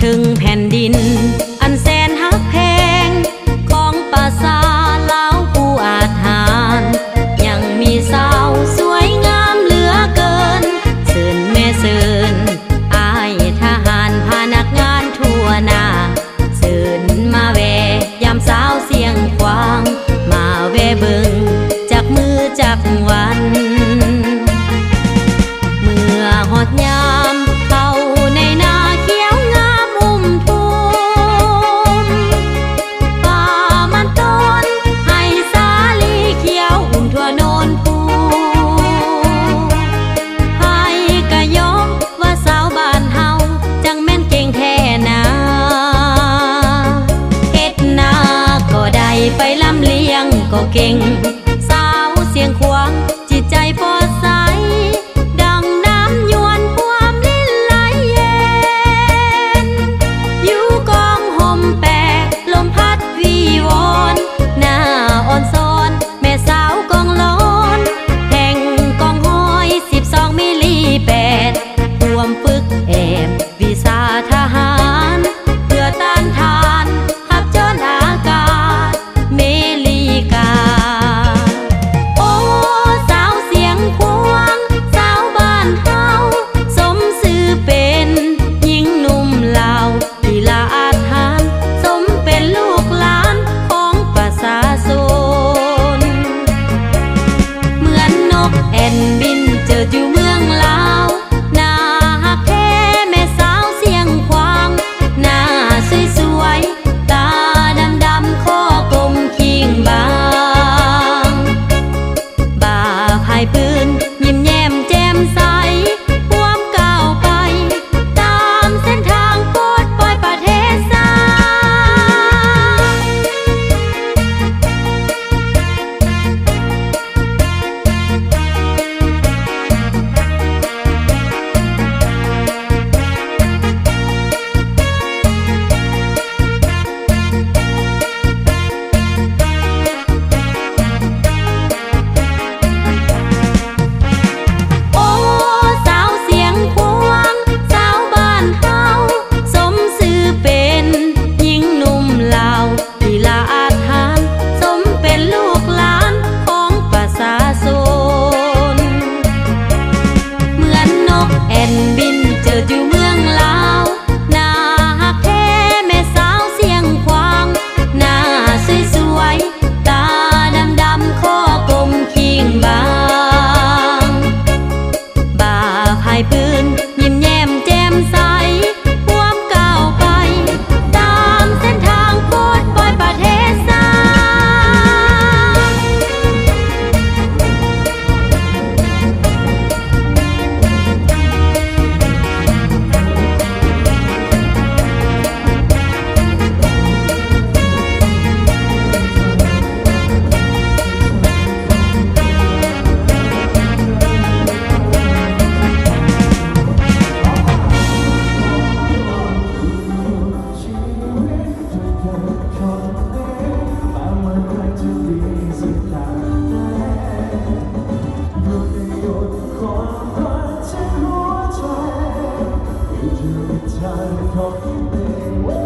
ເທິງແຜ່ນດິນອັນແສນຮັກແພງ ຂອງປະຊາລາວຜູ້ອາດຫານ ຍັງມີສາວສວຍງາມເຫຼືອເກີນ ເຊີນແມ່ເຊີນ ອ້າຍທະຫານພະນັກງານທົ່ວໜ້າ ເຊີນມາແວ່ຢາມສາວຊຽງຂວາງ ມາແວ່ເບິ່ງຈັກມື້ຈັກວັນ ເມື່ອຮອດຍາມເຂົ້າໃນນາຂຽວງາມອຸ້ມທຸ່ມ ປ່າມັນຕົ້ນໄຮສາລີຂຽວອຸ່ມທົ່ວໂນນພູ ໃຜກະຍອມວ່າສາວບ້ານເຮົາ ຈັ່ງແມ່ນເກັ່ງແທ້ນາ ເຮັດນາກໍໄດ້ ໄປລຳລ້ຽງກໍເກັ່ງ ສາວຊຽງຂວາງຈິດໃຈປອດໃສ ດັ່ງນ້ຳຍວນພວມລິນໄຫຼເຢັນ ຢູ່ກອງຮົ່ມແປ ລົມພັດວີວອນ ໜ້າອ່ອນຊອນ ແມ່ສາວກອງລອນ ແຫ່ງກອງຮ້ອຍສິບສອງມິລລີແປດ ຮ່ວມຝຶກແອບວິຊາທະຫານ ເພື່ອຕ້ານທານ ຮັບຈອນອາກາດເມລິກາ. ໂອ້ ສາວຊຽງຂວາງ ສາວບ້ານເຮົາ ສົມຊື່ເປັນຍິງໜຸ່ມລາວ ທີ່ລະອາດຫານ ສົມເປັນລູກຫຼານຂອງປະຊາຊົນ ເໝືອນນົກແອ່ນບິນເຈີດຢູ່ເມືອງລາວ ໜ້າຮັກແທ້ແມ່ສາວຊຽງຂວາງ ໜ້າສວຍໆ ຕາດຳໆ ຄໍກົມຄີງບາງ ບ່າພາຍປືນ ຍິ້ມແຍ້ມແຈ່ມໃສ ພວມກ້າວໄປ ຕາມເສັ້ນທາງປົດປ່ອຍປະເທດຊາດ. ໂອ້ ສາວຊຽງຂວາງ ສາວບ້ານເຮົາ ສົມຊື່ເປັນຍິງໜຸ່ມລາວ ທີ່ລະອາດຫານ ສົມເປັນລູກຫຼານຂອງປະຊາຊົນ ເໝືອນນົກແອ່ນບິນເຈີດຢູ່ເມືອງລາວ ໜ້າຮັກແທ້ແມ່ສາວຊຽງຂວາງ ໜ້າສວຍໆ ຕາດຳໆ ຄໍກົມຄີງບາງ ບ່າພາຍປືນ ຍິ້ມແຍ້ມແຈ່ມໃສ ພວມກ້າວໄປ ຕາມເສັ້ນທາງປົດປ່ອຍປະເທດຊາດ.